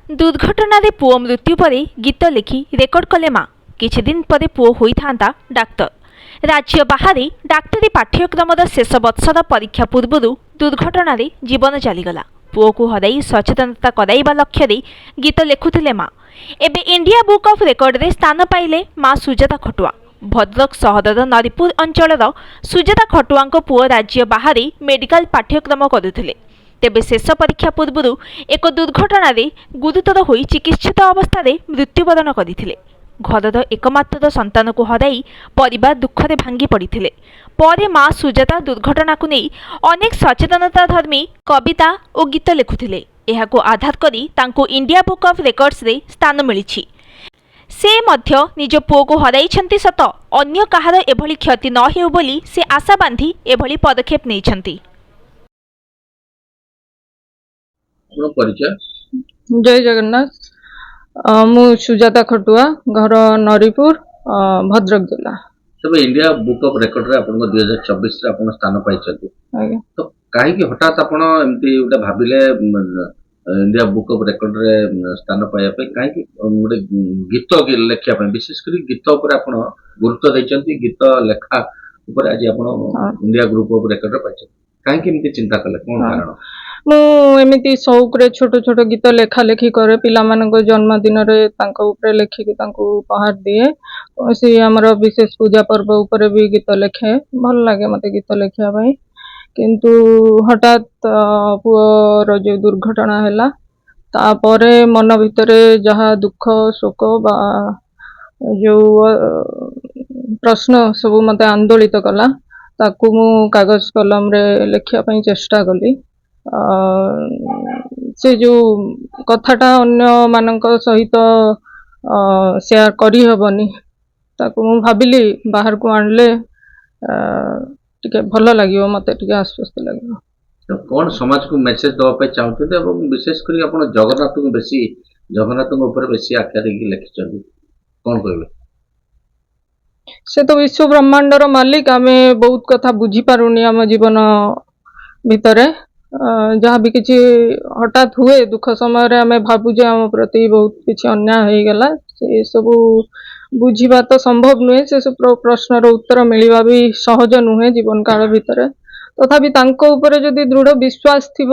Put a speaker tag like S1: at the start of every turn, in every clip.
S1: ଦୁର୍ଘଟଣାରେ ପୁଅ ମୃତ୍ୟୁ ପରେ ଗୀତ ଲେଖି ରେକର୍ଡ କଲେ ମା। କିଛି ଦିନ ପରେ ପୁଅ ହୋଇଥାନ୍ତା ଡାକ୍ତର। ରାଜ୍ୟ ବାହାରେ ଡାକ୍ତରୀ ପାଠ୍ୟକ୍ରମର ଶେଷ ବର୍ଷର ପରୀକ୍ଷା ପୂର୍ବରୁ ଦୁର୍ଘଟଣାରେ ଜୀବନ ଚାଲିଗଲା। ପୁଅକୁ ହରାଇ ସଚେତନତା କରାଇବା ଲକ୍ଷ୍ୟରେ ଗୀତ ଲେଖୁଥିଲେ ମା। ଏବେ ଇଣ୍ଡିଆ ବୁକ୍ ଅଫ୍ ରେକର୍ଡରେ ସ୍ଥାନ ପାଇଲେ ମା ସୁଜାତା ଖଟୁଆ। ଭଦ୍ରକ ସହରର ନରିପୁର ଅଞ୍ଚଳର ସୁଜାତା ଖଟୁଆଙ୍କ ପୁଅ ରାଜ୍ୟ ବାହାରେ ମେଡିକାଲ ପାଠ୍ୟକ୍ରମ କରୁଥିଲେ। ତେବେ ଶେଷ ପରୀକ୍ଷା ପୂର୍ବରୁ ଏକ ଦୁର୍ଘଟଣାରେ ଗୁରୁତର ହୋଇ ଚିକିତ୍ସିତ ଅବସ୍ଥାରେ ମୃତ୍ୟୁବରଣ କରିଥିଲେ। ଘରର ଏକମାତ୍ର ସନ୍ତାନକୁ ହରାଇ ପରିବାର ଦୁଃଖରେ ଭାଙ୍ଗି ପଡ଼ିଥିଲେ। ପରେ ମା ସୁଜାତା ଦୁର୍ଘଟଣାକୁ ନେଇ ଅନେକ ସଚେତନତାଧର୍ମୀ କବିତା ଓ ଗୀତ ଲେଖୁଥିଲେ। ଏହାକୁ ଆଧାର କରି ତାଙ୍କୁ ଇଣ୍ଡିଆ ବୁକ୍ ଅଫ୍ ରେକର୍ଡସରେ ସ୍ଥାନ ମିଳିଛି। ସେ ମଧ୍ୟ ନିଜ ପୁଅକୁ ହରାଇଛନ୍ତି ସତ, ଅନ୍ୟ କାହାର ଏଭଳି କ୍ଷତି ନ ହେଉ ବୋଲି ସେ ଆଶା ବାନ୍ଧି ଏଭଳି ପଦକ୍ଷେପ ନେଇଛନ୍ତି।
S2: ଆପଣଙ୍କ ପରିଚୟ?
S3: ଜୟ ଜଗନ୍ନାଥ। ମୁଁ ସୁଜାତା ଖଟୁଆ, ଘର ନରିପୁର, ଭଦ୍ରକ ଜିଲ୍ଲା।
S2: ତେବେ ଇଣ୍ଡିଆ ବୁକ୍ ଅଫ୍ ରେକର୍ଡରେ ଆପଣଙ୍କ 2024ରେ ଆପଣ ସ୍ଥାନ ପାଇଛନ୍ତି।
S3: ଆଜ୍ଞା।
S2: ତ କାହିଁକି ହଠାତ୍ ଆପଣ ଏମିତି ଗୋଟେ ଭାବିଲେ ଇଣ୍ଡିଆ ବୁକ୍ ଅଫ୍ ରେକର୍ଡରେ ସ୍ଥାନ ପାଇବା ପାଇଁ? କାହିଁକି ଗୋଟେ ଗୀତ ଲେଖିବା ପାଇଁ, ବିଶେଷ କରି ଗୀତ ଉପରେ ଆପଣ ଗୁରୁତ୍ୱ ଦେଇଛନ୍ତି, ଗୀତ ଲେଖା ଉପରେ ଆଜି ଆପଣ ଇଣ୍ଡିଆ ଗ୍ରୁପ୍ ଅଫ୍ ରେକର୍ଡରେ ପାଇଛନ୍ତି, କାହିଁକି ଏମିତି ଚିନ୍ତା କଲେ, କଣ କାରଣ?
S3: ମୁଁ ଏମିତି ସଉକରେ ଛୋଟ ଛୋଟ ଗୀତ ଲେଖା ଲେଖି କରେ। ପିଲାମାନଙ୍କ ଜନ୍ମଦିନରେ ତାଙ୍କ ଉପରେ ଲେଖିକି ତାଙ୍କୁ ଉପହାର ଦିଏ। କୌଣସି ଆମର ବିଶେଷ ପୂଜା ପର୍ବ ଉପରେ ବି ଗୀତ ଲେଖେ। ଭଲ ଲାଗେ ମୋତେ ଗୀତ ଲେଖିବା ପାଇଁ। କିନ୍ତୁ ହଠାତ୍ ପୁଅର ଯେଉଁ ଦୁର୍ଘଟଣା ହେଲା, ତାପରେ ମନ ଭିତରେ ଯାହା ଦୁଃଖ, ଶୋକ ବା ଯେଉଁ ପ୍ରଶ୍ନ ସବୁ ମୋତେ ଆନ୍ଦୋଳିତ କଲା, ତାକୁ ମୁଁ କାଗଜ କଲମରେ ଲେଖିବା ପାଇଁ ଚେଷ୍ଟା କଲି। ସେ ଯେଉଁ କଥାଟା ଅନ୍ୟମାନଙ୍କ ସହିତ ସେୟାର କରିହେବନି, ତାକୁ ମୁଁ ଭାବିଲି ବାହାରକୁ ଆଣିଲେ ଟିକେ ଭଲ ଲାଗିବ, ମୋତେ ଟିକେ ଆଶ୍ୱସ୍ତି ଲାଗିବ।
S2: ତ କଣ ସମାଜକୁ ମେସେଜ ଦେବା ପାଇଁ ଚାହୁଁଛନ୍ତି, ଏବଂ ବିଶେଷ କରି ଆପଣ ଜଗନ୍ନାଥଙ୍କୁ ବେଶୀ, ଜଗନ୍ନାଥଙ୍କ ଉପରେ ବେଶୀ ଆଖ୍ୟା ଦେଇକି ଲେଖିଛନ୍ତି, କଣ କହିବେ?
S3: ସେ ତ ବିଶ୍ୱ ବ୍ରହ୍ମାଣ୍ଡର ମାଲିକ। ଆମେ ବହୁତ କଥା ବୁଝିପାରୁନି ଆମ ଜୀବନ ଭିତରେ। ଯାହା ବି କିଛି ହଠାତ୍ ହୁଏ, ଦୁଃଖ ସମୟରେ ଆମେ ଭାବୁ ଯେ ଆମ ପ୍ରତି ବହୁତ କିଛି ଅନ୍ୟାୟ ହେଇଗଲା। ସେ ସବୁ ବୁଝିବା ତ ସମ୍ଭବ ନୁହେଁ, ସେ ସବୁ ପ୍ରଶ୍ନର ଉତ୍ତର ମିଳିବା ବି ସହଜ ନୁହେଁ ଜୀବନ କାଳ ଭିତରେ। ତଥାପି ତାଙ୍କ ଉପରେ ଯଦି ଦୃଢ଼ ବିଶ୍ୱାସ ଥିବ,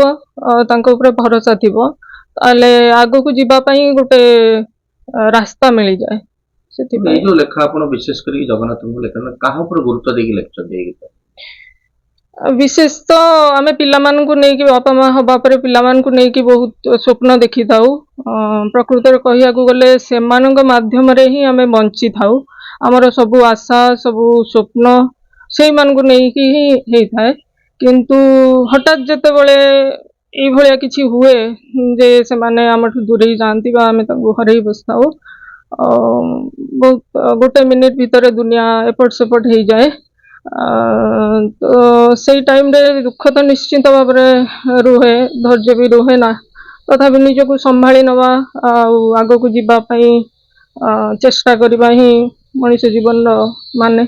S3: ତାଙ୍କ ଉପରେ ଭରସା ଥିବ, ତାହେଲେ ଆଗକୁ ଯିବା ପାଇଁ ଗୋଟେ ରାସ୍ତା ମିଳିଯାଏ। ସେଥିପାଇଁ
S2: ଏଇ ଯୋଉ ଲେଖା ଆପଣ ବିଶେଷ କରିକି ଜଗନ୍ନାଥଙ୍କୁ ଲେଖା, କାହା ଉପରେ ଗୁରୁତ୍ୱ ଦେଇକି ଲେଖିଛନ୍ତି ଏଇ ଗୀତ?
S3: ବିଶେଷ ତ ଆମେ ପିଲାମାନଙ୍କୁ ନେଇକି, ବାପା ମା ହବା ପରେ ପିଲାମାନଙ୍କୁ ନେଇକି ବହୁତ ସ୍ୱପ୍ନ ଦେଖିଥାଉ। ପ୍ରକୃତରେ କହିବାକୁ ଗଲେ ସେମାନଙ୍କ ମାଧ୍ୟମରେ ହିଁ ଆମେ ବଞ୍ଚିଥାଉ। ଆମର ସବୁ ଆଶା, ସବୁ ସ୍ୱପ୍ନ ସେଇମାନଙ୍କୁ ନେଇକି ହିଁ ହେଇଥାଏ। କିନ୍ତୁ ହଠାତ୍ ଯେତେବେଳେ ଏଇଭଳିଆ କିଛି ହୁଏ ଯେ ସେମାନେ ଆମଠୁ ଦୂରେଇ ଯାଆନ୍ତି ବା ଆମେ ତାଙ୍କୁ ହରେଇ ବସିଥାଉ, ବହୁତ ଗୋଟେ ମିନିଟ୍ ଭିତରେ ଦୁନିଆ ଏପଟ ସେପଟ ହେଇଯାଏ। ତ ସେଇ ଟାଇମରେ ଦୁଃଖ ତ ନିଶ୍ଚିନ୍ତ ଭାବରେ ରୁହେ, ଧୈର୍ଯ୍ୟ ବି ରୁହେ ନା। ତଥାପି ନିଜକୁ ସମ୍ଭାଳି ନେବା ଆଉ ଆଗକୁ ଯିବା ପାଇଁ ଚେଷ୍ଟା କରିବା ହିଁ ମଣିଷ ଜୀବନର ମାନେ।